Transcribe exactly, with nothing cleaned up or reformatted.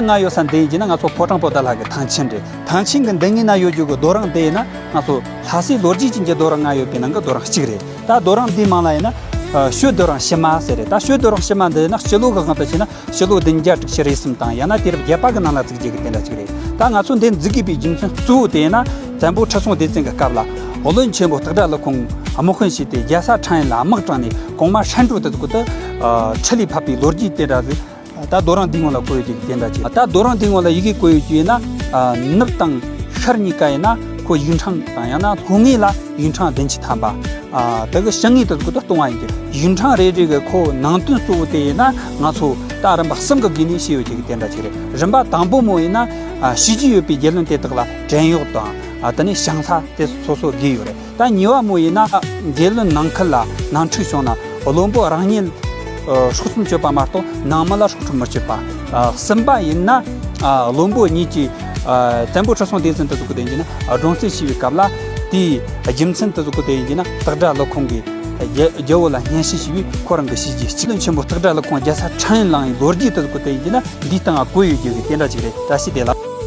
ལྔ་ཡོད་ས་འདི་ཡིན་གྱི་ན་ང་ཚོ་ཕོ་བྲང་པོ་ཏཱ་ལ་གི་ཐང་ཆེན་རེད། ཐང་ཆེན་གྱི་འདི་ངོས་ན་ཡོད་རྒྱུ་གི་རྡོ་རིང་འདི་ཡིན་ན་ང་ཚོ་ལྷ་སའི་ལོ་རྒྱུས་ཅན་གྱི་རྡོ་རིང་ལྔ་ཡོད་པའི་ནང་གི་རྡོ་རིང་གཅིག་རེད། ད་རྡོ་རིང་འདིའི་མིང་ལ་ཡིན་ན་ཨ་ཞོལ་རྡོ་རིང་ཕྱི་མ་ཟེར་རེད། ད་ཞོལ་རྡོ་རིང་ཕྱི་མ་འདི་ཡིན་ན་སྤྱི་ལོ་གི་དབང་དུ་བྱས་ན་ཕྱི་ལོ་བདུན་བརྒྱ་དྲུག་ཅུ་རེ་གསུམ་དང་ཡང་ན་དུས་རབས་བརྒྱད་པ་གི་ནང་ལ་བཙུགས་རྒྱུ་གི་དེ་འདྲ་ཅིག་རེད། ད་ང་ཚོ་འདི་འཛུགས་དགོས་པའི་རྒྱུ་མཚན་གཙོ་བོ་དེ་ཡིན་ན་བཙན་པོ་ཁྲི་སྲོང་ལྡེ་བཙན་གྱི་སྐབས་ལ་བློན་ཆེན་པོ་སྟག་སྒྲ་ཀླུ་ཁོང་དམག་དཔོན་བྱས་ཏེ་རྒྱལ་ས་ཁྲང་ཡུལ་ལ་དམག་དྲངས་ནས་གོང་མ་ཧྲན་ཀྲུའུ་དེ་ཚོ་གི་དུ་ཨ་ཁྲི་ལས་ཕབ་པའི་ལོ་རྒྱུས་དེ་འདྲ་ཟིག་ད་རྡོ་རིང་འདིའི་ངོས་ལ་བརྐོས་ཡོད་ཀྱི་དེ་འདྲ་ཅིག་ད་རྡོ་རིང་འདིའི་ངོས་ལ་ཡི་གེ་བརྐོས་ཡོད་ཀྱི་ཡིན་ན་ཨ་ནགས་དང་ཤར་གཉིས་ཀ་ཡིན་ན་ཁོ་ཡིག་ཕྲེང་དང་ཡང་ན་ལྷོ་ངོས་ལ་ཡིག་ཕྲེང་བདུན་ཅུ་ཐམ་པ། ཨ་དེ་གི་ཕྱི་ངོས་དེ་ཚོ་གི་དུ་སྟོང་བ་ཡིན་གྱི། ཡིག་ཕྲེང་རེ་རེ་གི་ཁོ་ནང་དོན་གཙོ་བོ་དེ་ཡིན་ན་ང་ཚོ་ད་རིམ་པ་གསུམ་གི་སྒོ་ནས་ཤེས་ཡོད་ཀྱི་དེ་འདྲ་ཅིག་རེད། རིམ་པ་དང་པོ་མོ་ཡིན་ན་ཨ་ཤེས་ཀྱི་ཡོད་པའི་རྒྱལ་བློན་དེ་དག་ལ་བྲན་གཡོག་དང་ཨ་དེ་ནས་ཞིང་ས་དེ་སོ་སོ་དགོས་ཡོད་རེད། ད་གཉིས་པ་མོ་ཡིན་ན་རྒྱལ་བློན་ནང་ཁུལ་ལ་ནང་འཁྲུག་བྱུང་ན་བློན་པོ་རང་ཉིད་ཨ་སྲོག་ཁྲིམས་གཅོད་པ་མ་གཏོགས་ནང་མི་ལ་སྲོག་ཁྲིམས་མི་གཅོད་པ། ཨ་གསུམ་པ་ཡིན་ན་ཨ་བློན་པོ་གཉིས་ཀྱིས་ཨ་བཙན་པོ་ཁྲི་སྲོང་ལྡེ་བཙན་དེ་ཚོ་གི་དེ་ཡིན་ན་སྒྲུང་རྩོམ་བྱས་པའི་སྐབས་ལ་དེའི་རྒྱུ་མཚན་དེ་ཚོ་གི་དེ་ཡིན་ན་སྟག་སྒྲ་ཀླུ་ཁོང་གིས་རྒྱལ་རྒྱལ་པོ་ལ་སྙན་ཞུ་ཞུས་པས་ཁོ་རང་གི་བྱས་རྗེས་གཅིག་བློན་ཆེན་པོ་སྟག་སྒྲ་ཀླུ་ཁོང་རྒྱལ་ས་ཁྲང་ཡུལ་བླངས་པའི་ལོ་རྒྱུས་དེ་ཚོ་གི་དེ་ཡིན་ན་འདིའི་སྟེང་ང་བཀོད་ཡོད་རྒྱུ་གི་དེ་འདྲ་ཅིག་རེད། བཀྲ་ཤིས་བདེ་ལེགས།